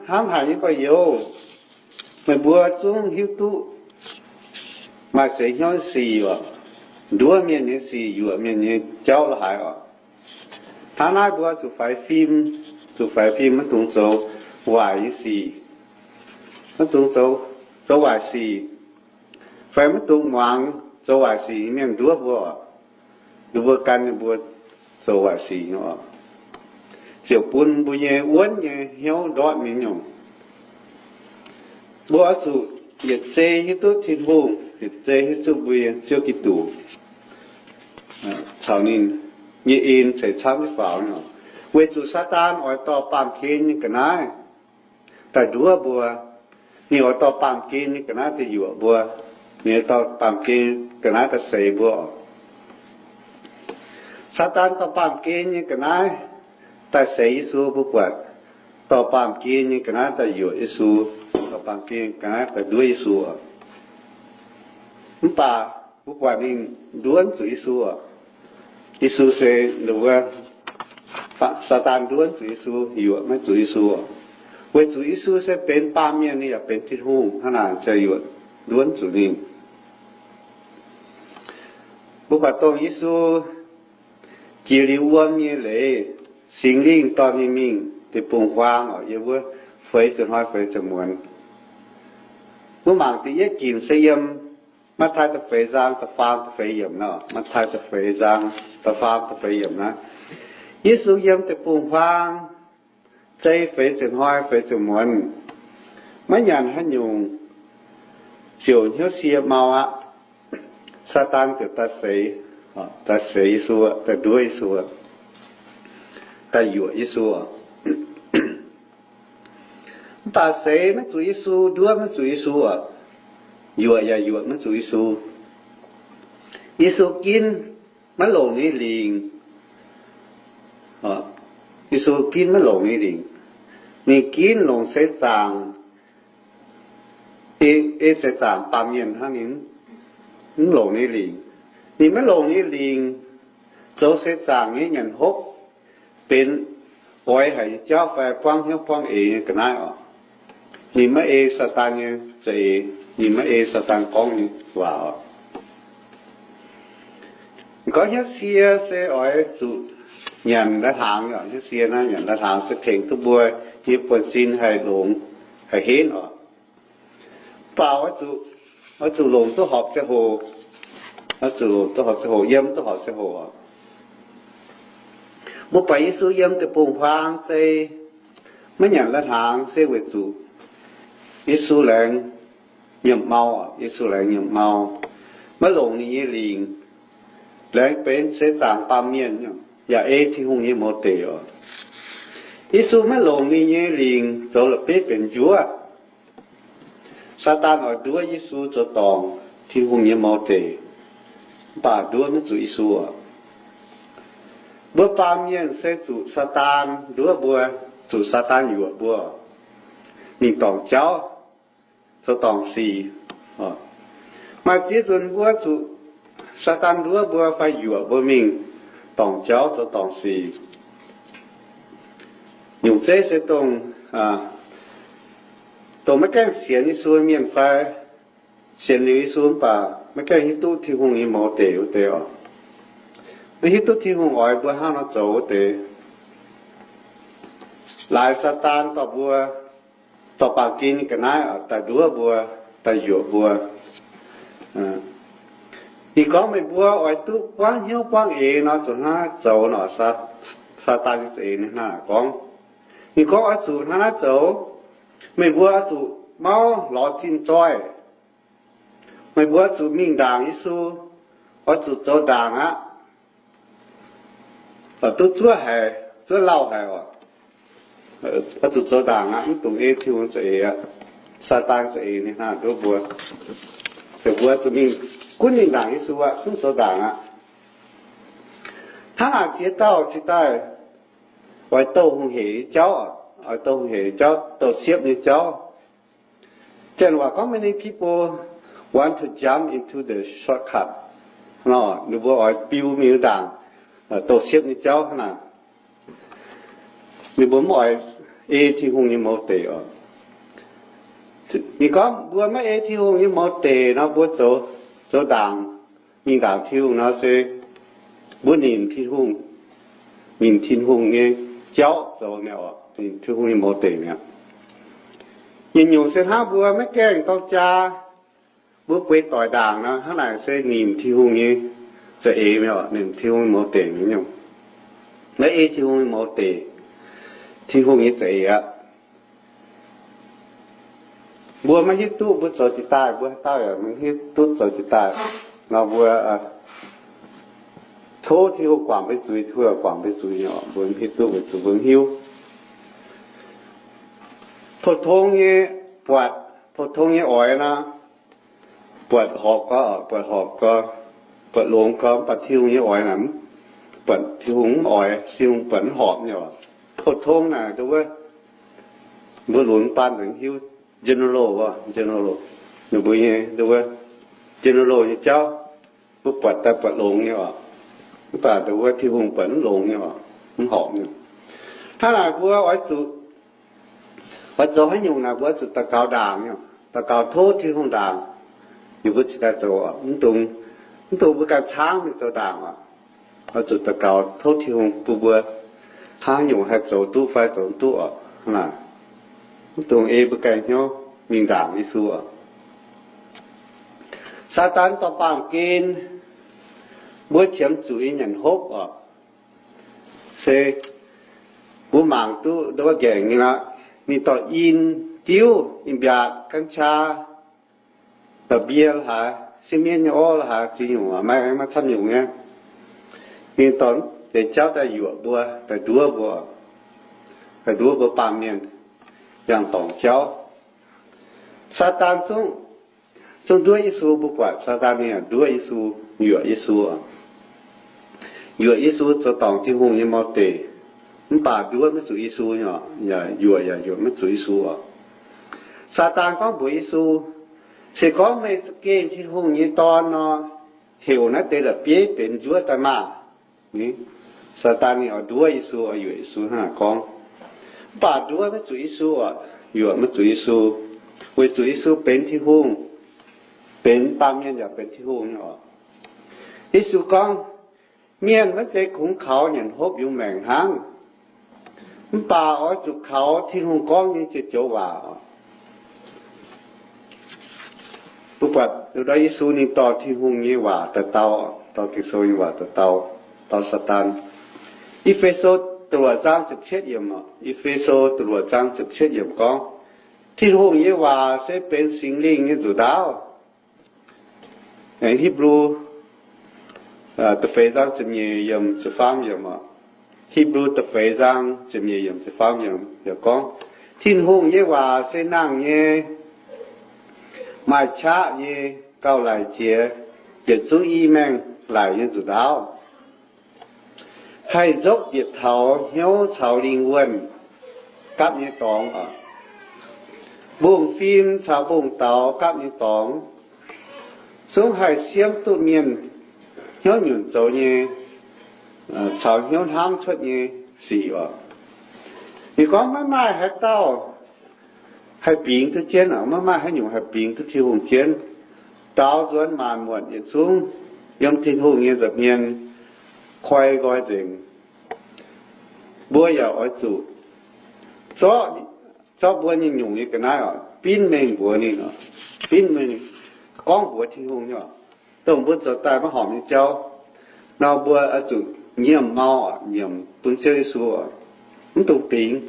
hnangv haaix nyungc gorx-youz, meih mbuo zungv hiuv duqv maaih seix hnyouv sic oc, nduov mienh nyei sic, yuoqc mienh nyei jauv la'haaix oc. Hnangv naaiv mbuo zuqc faix fim, zuqc faix fim, maiv dungx zoux waaic nyei sic, maiv dungx zoux, zoux waaic sic, fai maiv dungx muangx zoux waaic sic nyei mienh nduov mbuo oc. Ninh mbuo gan ninh mbuo zoux waaic sic nyei oc, ziouc bun mbuo nyei wuonv nyei hnyouv ndortv mingh nyungc. Mbuo oix zuqc yietc zei hiuv duqv Tin-Hungh, yietc zei hiuv duqv mbuo nyei Ziouv Giduc caux ninh nyei en ceix camv nyei faaux. Weic zuqc Saadaan oix dorh baamh gen nyei ga'naaiv daaih nduov mbuo. Ninh oix dorh baamh gen nyei ga'naaiv daaih yuoqc mbuo. Ninh oix dorh baamh gen ga'naaiv daaih seix mbuo oc. Saadaan dorh baamh gen nyei ga'naaiv daaih seix Yesu, mbuo buatc, dorh baamh gen nyei ga'naaiv daaih yuoqc Yesu, dorh baamh gen ga'naaiv daaih nduov Yesu oc. Mv baac mbuo buatc ninh nduov mv zuqc Yesu oc. Yesu se, Saadaan nduov mv zuqc Yesu, yuoqc maiv zuqc Yesu oc. Weic zuqc Yesu se benx baamh mienh, ninh yaac benx Tin-Hungh, hnangv naaic ziouc yuoqc, nduov mv zuqc ninh. Mbuo buatc dongh Yesu jiex liuz wuom nyei leiz, Singx Lingh dorh ninh mingh deic-bung-huaang oc, yiem wuov feix ziepc hnoi feix ziepc muonz. Mbuo mangc da'yietv ginc se yiem Matv^taai da'feix zaang da'faam da'feix yiemc nor, Matv^taai da'feix zaang da'faam da'feix yiemc naaiv. Yesu yiem deic-bung-huaang zei feix ziepc hnoi feix ziepc muonz, maiv nyanc haaix nyungc, ziouc hnyouv sie mau aqv. Saadaan ziouc daaih seix, daaih seix Yesu, daaih nduov Yesu, daaih yuoqc Yesu. Mv baac seix maiv zuqc Yesu, nduov maiv zuqc Yesu, yuoqc yaac yuoqc maiv zuqc Yesu. Yesu ginv maiv longc ninh lingc. Yesu ginv maiv longc ninh lingc. Ninh ginv longc seix zaangc, ei seix zaangc baamh mienh hnangv, ninh mv longc ninh lingc. Ninh maiv longc ninh lingc, zoux seix zaangc nyei nyanc hopv, benx oix haic nyei jauv fai buangv hnyouv buangv eix nyei ga'naaiv oc. Ninh maiv ei Saadaan nyei za'eix, ninh maiv ei Saadaan gorngv nyei waac oc. Gorngv hnyouv sie se oix zuqc nyanc lai-hnaangx. Hnyouv sie naaiv nyanc lai-hnaangx se tengx duqv mbuo nyei buonv-sin haih longx, haih henv oc. Mv baac oix zuqc longc duqv horpc ziangh hoc, oix zuqc longc duqv horpc ziangh hoc, yiem duqv horpc ziangh hoc. Mbuo buatc Yesu yiem deic-bung-huaang zei maiv nyanc lai-hnaangx se weic zuqc Yesu laengz nyiemc mau. Yesu laengz nyiemc mau, maiv longc ninh nyei lingc. Laengz benx seix zaangc baamh mienh, yaac ei Tin-Hungh nyei mouz deic oc. Yesu maiv longc ninh nyei lingc zoux la'bieiv benx njuov. Saadaan oix nduov Yesu zoux dorngc Tin-Hungh nyei mouz deic, mv baac nduov maiv zuqc Yesu oc. Mbuo baamh mienh se zuqc Saadaan nduov mbuo, zuqc Saadaan yuoqc mbuo, mingh dorngc jauv, zoux dorngc sic. Maaih ziex nzunc mbuo zuqc Saadaan nduov mbuo fai yuoqc mbuo mingh dorngc jauv, zoux dorngc sic. Nyungc zeiv se dongh, dongh maiv gaengh sienx Yesu mienh fai sienx liuz Yesu mv baac maiv gaengh hiuv duqv Tin-Hungh nyei mouz deic wuov deix oc. Maiv hiuv duqv Tin-Hungh oix mbuo hnangv nor zoux wuov deix. Laaix Saadaan dorh mbuo, dorh baamh gen nyei ga'naaiv daaih nduov mbuo, daaih yuoqc mbuo. Ninh gorngv, meih mbuo oix duqv buangv hnyouv buangv eix nor, zuqc hnangv naaiv zoux nor. Saadaan nyei za'eix ninh hnangv naaic gorngv. Ninh gorngv, oix zuqc hnangv naaiv zoux. Meih mbuo oix zuqc mauv lorz zinh zoih. Meih mbuo oix zuqc mingh ndaangc Yesu. Oix zuqc zoux ndaangc aqv. Duqv zuov haic, zuov lauh haic oc. Oix zuqc zoux ndaangc aqv, mv dungx ei Tin-Hungh za'eix aqv. Saadaan za'eix ninh hnangv nduov mbuo. Meih mbuo zuqc mingh, gunv mingh ndaangc Yesu aqv, gunv zoux ndaangc aqv. Hnangv naaic ziex dauh cingx daaih oix douh hungh heic nyei jauv, oix douh hungh heic nyei jauv, douh siepv nyei jauv. Janx waac gorngv, many people want to jump into the shortcut. Ninh mbuo oix biu mingh ndaangc douh siepv nyei jauv hnangv naaic. Ninh mbuo mv oix ei Tin-Hungh nyei mouz deic oc. Ninh gorngv mbuo maiv ei Tin-Hungh nyei mouz deic nor, mbuo zoux, zoux ndaangc, mingh ndaangc Tin-Hungh nor se mbuo nimc Tin-Hungh, nimc Tin-Hungh nyei jauv zoux mi'aqv oc, nimc Tin-Hungh nyei mouz deic mi'aqv. Nyungc-nyungc se hnangv mbuo maiv gaengh dorng jaa, mbuo bueix doic ndaangc nor, hnangv naaic se nimc Tin-Hungh nyei za'eix mi'aqv oc, nimc Tin-Hungh nyei mouz deic mi'aqv. Maiv ei Tin-Hungh nyei mouz deic, Tin-Hungh nyei za'eix aqv. Mbuo maiv hiuv duqv mbuo zoux jiex daaih, mbuo haaix dauh yaac maiv hiuv duqv zoux jiex daaih nor, mbuo tov Tin-Hungh guangc mbuo zuiz, Tin-Hungh guangc mbuo zuiz, mbuo maiv hiuv duqv, weic zuqc mbuo maiv hiuv. Pou-tong nyei buatc, pou-tong nyei oix nor, buatc horpc gau, buatc horpc gau, buatc longx gau, mv baac Tin-Hungh nyei oix naaic, buatc Tin-Hungh mv oix, Tin-Hungh buatc mv horpc nyei oc. Pou-tong naaic nduov, mbuo lunx baan nzengc hiuv general, general, ninh mbuo nyei nduov, general nyei jauv, mbuo buatc daaih buatc longx nyei oc. Mv baac nduov Tin-Hungh buatc mv longx nyei oc, mv horpc nyei. Hnangv naaic mbuo oix zuqc, oix zoux haaix nyungc naaic mbuo oix zuqc daux gaux ndaangc nyei, daux gaux tov Tin-Hungh ndaangc, ninh mbuo cingx daaih zoux oc. Mv dungx, mv dungx mbuo ganh caangv mingh zoux ndaangc oc. Oix zuqc daux gaux tov Tin-Hungh bun mbuo hnangv nyungc haih zoux duqv fai zoux mv duqv oc. Hnangv naaic, mv dungx ei mbuo ganh hnyouv mingh ndaangc Yesu oc. Saadaan dorh baamh gen, mbuo qiemx zuqc nyei nyanc hopv oc. Se mbuo mangc duqv nduov nqaengc nyei aqv. Ninh dorh in, diuv, in-mbiaatc, กัญชา, la'mbie la'haaix, sieqv mienv nyei orv la'haaix, ziex nyungc, maiv, maiv camv nyungc nyei. Ninh dorh deix jauv daaih yuoqc mbuo, daaih nduov mbuo, daaih nduov mbuo baamh mienh yangh dorngc jauv. Saadaan zungv, zungv nduov Yesu. Mbuo buatc Saadaan ninh yaac nduov Yesu, yuoqc Yesu. Yuoqc Yesu zoux dorngc Tin-Hungh nyei mouz deic, mv baac nduov maiv zuqc Yesu nyei, yaac yuoqc yaac yuoqc maiv zuqc Yesu oc. Saadaan gorngv mbuox Yesu, se gorngv meih za'gengh Tin-Hungh nyei Dorn nor, heuc naaiv deix la'bieiv benx njuov daaih maah! Saadaan ninh oix nduov Yesu, oix yuoqc Yesu hnangv naaic gorngv. Mv baac nduov maiv zuqc Yesu oc, yuoqc maiv zuqc Yesu, weic zuqc Yesu benx Tin-Hungh, benx baamh mienh yaac benx Tin-Hungh nyei oc. Yesu gorngv, mienh maiv zeiz kungx kaux nyanc hopv yungz maengc hnangv, mv baac oix zuqc kaux Tin-Hungh gorngv nyei joux-joux waac oc. Mbuo buatc Yesu ninh dorh Tin-Hungh nyei waac daaih dau, dorh Ging-Sou nyei waac daaih dau, dau Saadaan. E^fe^so da'luoqc zaang ziepc cietv yiemc, E^fe^so da'luoqc zaang ziepc cietv yiemc gorngv, Tin-Hungh nyei waac se benx Singx Lingh nyei nzuqc ndaauv. Hipv^lu da'feix zaang ziepc nyeic yiemc, ziepc faam yiemc. Hipv^lu da'feix zaang ziepc nyeic yiemc, ziepc faam yiemc yaac gorngv, Tin-Hungh nyei waac se nangh nyei, maaih qaqv nyei, gauh laic jiex yietc zungv i maengh laic nyei nzuqc ndaauv, haih nzopv yietc taux hnyouv caux lingh wuonh gapv nyei dorngx, mbungv-fim caux mbungv-daux gapv nyei dorngx, zungv haih siemv duqv mienh hnyouv nyunc zoux nyei, caux hnyouv hnamv cuotv nyei sic oc. Ninh gorngv maiv maaih haaix dauh haih bingx duqv jienv oc, maiv maaih haaix nyungc haih bingx duqv Tin-Hungh jienv. Daaux nzuonx maanc muotc yietc zungv yiem Tin-Hungh nyei nza'hmien koi nqoi nzengc. Mbuo yaac oix zuqc zorqv, zorqv mbuo nyei nyungc nyei ga'naaiv oc, binv mengh mbuox ninh oc, binv mengh gorngv mbuox Tin-Hungh nyei oc, dongh mbuo zoux daaih maiv horpc nyei jauv nor, mbuo oix zuqc nyiemc mau oc, nyiemc bun Ziouv Yesu oc. Mv dungx bingx,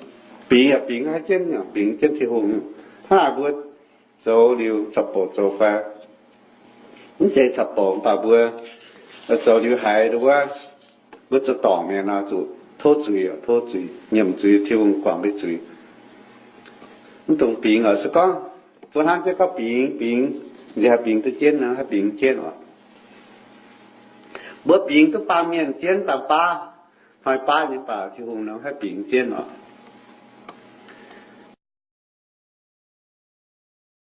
bingx yaac bingx haiv jienv, bingx jienv Tin-Hungh. Hnangv naaic mbuo zoux liuz caqv-bouc zoux fai? Mv zeiz caqv-bouc, mv baac mbuo zoux liuz haiz wuov, mbuo zoux dorngc mienh nor, zuqc tov zuiz, tov zuiz, nyiemc zuiz, Tin-Hungh guangc mbuo zuiz. Mv dungx bingx oc. Se gorngv mbuo hnamv jienv gorngv bingx, bingx, nziex haih bingx duqv jienv nor, haih bingx jienv oc. Mbuo bingx duqv baamh mienh jienv daaih baav, hnoi baav nyei, mv baac Tin-Hungh nor haih bingx jienv oc.